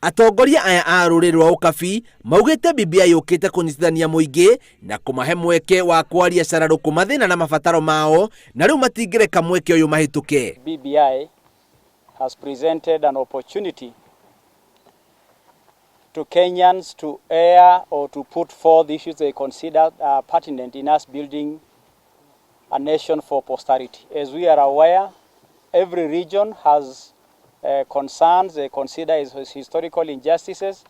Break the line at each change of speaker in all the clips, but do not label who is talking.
Atongoria aya a rũrĩrĩ rwa Ũkabi maugĩte BBI yũkĩte kũnyitithania mũingĩ na kũmahe mweke wa kwaria cararũkũ mathĩna na mabataro mao, na rĩu matingĩreka mweke ũyũ mahĩtũke.
BBI has presented an opportunity to Kenyans to air or to put forth issues they consider pertinent in us building a nation for posterity. As we are aware, every region has concerns they consider as historical injustices,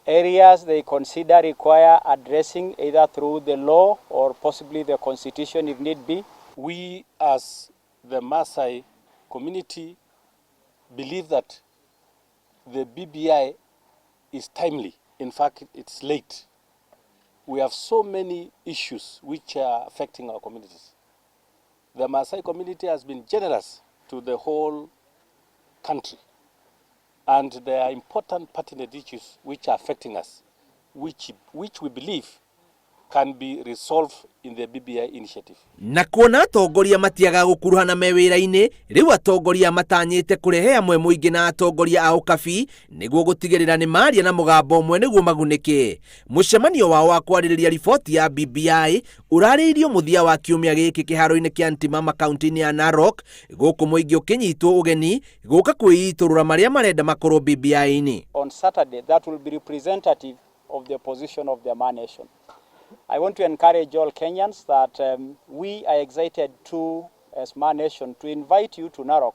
areas they consider require addressing either through the law or possibly the constitution if need be.
We as the Maasai community believe that the BBI is timely. In fact, it's late. We have so many issues which are affecting our communities. The Maasai community has been generous to the whole country. And there are important pertinent issues which are affecting us, which we believe can be resolved in the BBI initiative.
Na kuona atongoria matiagaga gũkuruhana me wĩra-inĩ, rĩu atongoria matanyĩte kũrehe amwe mũingĩ na atongoria a Ũkabi nĩguo gũtigĩrĩra nĩ maria na mũgambo ũmwe nĩguo magunĩke. Mũcemanio wao wa kwarĩrĩria riboti ya BBI ũrarĩirio mũthia wa kiumia gĩkĩ kĩharo-inĩ kĩa Ntimama, kaunti-inĩ ya Narok, gũkũ mũingĩ ũkĩnyitwo ũgeni gũka kwĩitũrũra marĩa marenda makorwo BBI-inĩ.
On Saturday, that will be representative of the position of the Maa Nation. I want to encourage all Kenyans that we are excited to, as Maa Nation, to invite you to Narok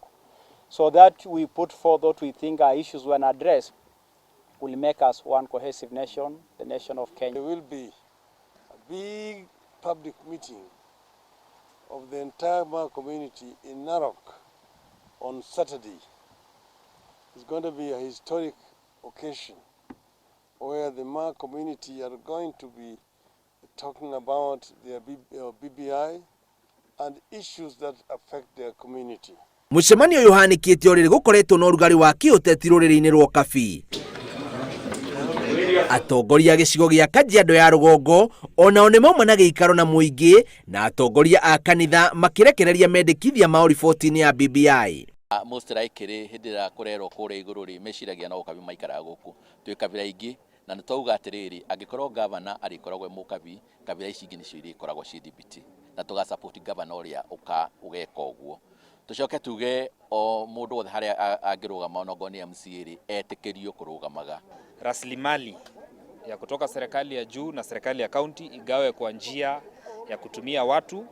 so that we put forth what we think are issues when addressed will make us one cohesive nation, the nation of Kenya.
There will be a big public meeting of the entire Maa community in Narok on Saturday. It's going to be a historic occasion where the Maa community are going to be talking about their BBI and issues that affect their community.
Mũcemanio ũyũ ũhanĩkĩte o rĩrĩ gũkoretwo na ũrugarĩ wa kĩũteti rũrĩrĩ-inĩ rwa Ũkabi. Atongoria a gĩcigo gĩa Kajiado ya rũgongo onao nĩ mauma na gĩikaro na mũingĩ, na atongoria a kanitha makĩrekereria mendekithia mao riboti-inĩ ya BBI.
Most likely hĩndĩ ĩrĩa kũrerwo kũrĩa igũrũ rĩ, meciragia no ũkabi maikaraga gũkũ. Twĩ kabira ingĩ na nĩ twauga atĩrĩrĩ, angĩkorwo gavana arĩkoragwo e mũkabi, kabira ici ingĩ nĩcio irĩkoragwo ciĩ deputy, na tũga support gavana ũrĩa ũgeka ũguo. Tũcoke tuge o mũndũ wothe harĩa angĩrũgama, onokorwo nĩ MCA rĩ, etĩkĩrio kũrũgamaga.
Rasilimali ya kutoka serikali ya juu na serikali ya kaunti igawe kwa njia ya kutumia watu,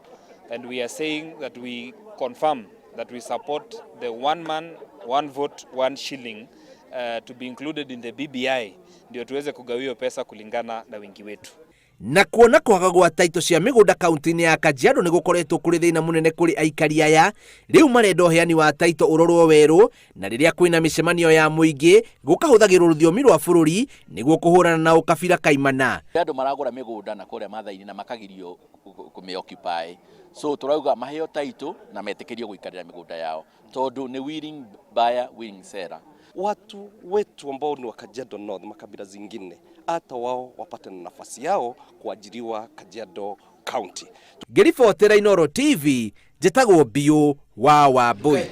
and we are saying that we confirm that we support the one man, one vote, one shilling to be included in the BBI ndio tuweze kugawiwa pesa kulingana na wingi wetu.
Na kuona kwaga gwa taito cia mĩgũnda kaunti-inĩ ya Kajiado nĩ gũkoretwo kũrĩ thĩna mũnene kũrĩ aikari aya, rĩu marenda ũheani wa taito ũrorwo werũ, na rĩrĩa kwĩna mĩcemanio ya mũingĩ gũkahũthagĩrwo rũthiomi rwa bũrũri nĩguo kũhũrana na ũkabira kaimana.
Andũ maragũra mĩgũnda na kũrĩa Maathai-inĩ na makagirio kũmĩ occupy, so tũrauga maheo taito na metĩkĩrio gũikarĩra mĩgũnda yao, tondũ nĩ willing buyer, willing seller.
Watu wetu ambao ni wa Kajiado North, makabila zingine, hata wao wapate na nafasi yao kuajiriwa Kajiado County.
Ngĩribotera Inooro TV, njĩtagwo Biũ wa Wambui.